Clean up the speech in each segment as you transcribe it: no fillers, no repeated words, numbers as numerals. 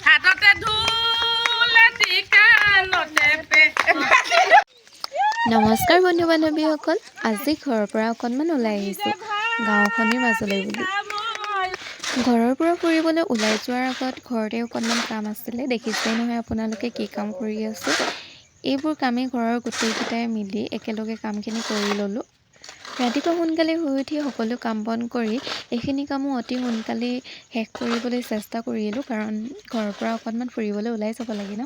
হাততে ঢোল এটি, কাণতে পে নমস্কাৰ বন্ধু বান্ধৱীসকল। আজি ঘৰৰ পৰা অকণমান ওলাই আহিছোঁ গাঁওখনিৰ মাজলৈ বুলি। ঘৰৰ পৰা ফুৰিবলৈ ওলাই যোৱাৰ আগত ঘৰতে অকণমান কাম আছিলে। দেখিছেই নহয় আপোনালোকে কি কাম কৰি আছোঁ। এইবোৰ কামেই ঘৰৰ গোটেইকেইটাই মিলি একেলগে কামখিনি কৰি ল'লোঁ। ৰাতিপুৱা সোনকালে শুই উঠি সকলো কাম বন কৰি এইখিনি কামো অতি সোনকালেই শেষ কৰিবলৈ চেষ্টা কৰিলোঁ, কাৰণ ঘৰৰ পৰা অকণমান ফুৰিবলৈ ওলাই যাব লাগে ন।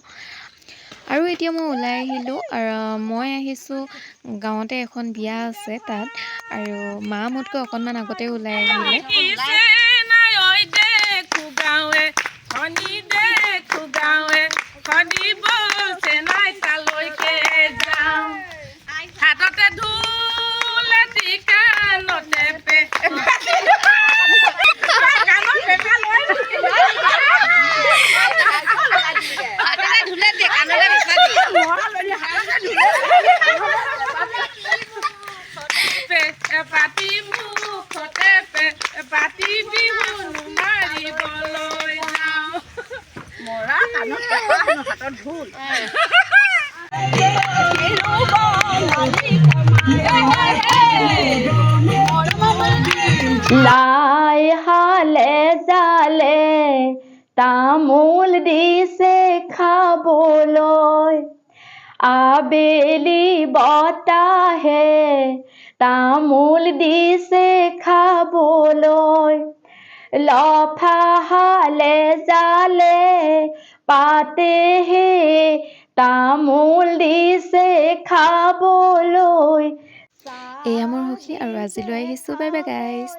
আৰু এতিয়া মই ওলাই আহিলোঁ আৰু মই আহিছোঁ, গাঁৱতে এখন বিয়া আছে তাত। আৰু মা মোতকৈ অকণমান আগতে ওলাই আহিলে। কিছে নাই ঐ দেখো গাঁৱে শনি, দেখো গাঁৱে শনি বলছে নাই, তালৈকে যাওঁ। হাততে ঢোল এটি, কাণতে পে কাণত পেঁপা লৈ। হাততে ঢোলে দিয়ে, কাণতে পেঁপা দিয়ে। পে পাতি মুখতে পে পাতি বিহু মাৰিবলৈ যাওঁ। মৰা কাণত পেঁপা, হাতত ঢোল। লাই হালে জালে তামোল দিছে খাবলৈ, আবেলি বতাহে তামোল দিছে খাবলৈ, লফা হালে জালে পাতেহে তামোল দিছে খাবলৈ। এয়া মোৰ সখী আৰু আজিলৈ আহিছোঁ। Bye bye guys.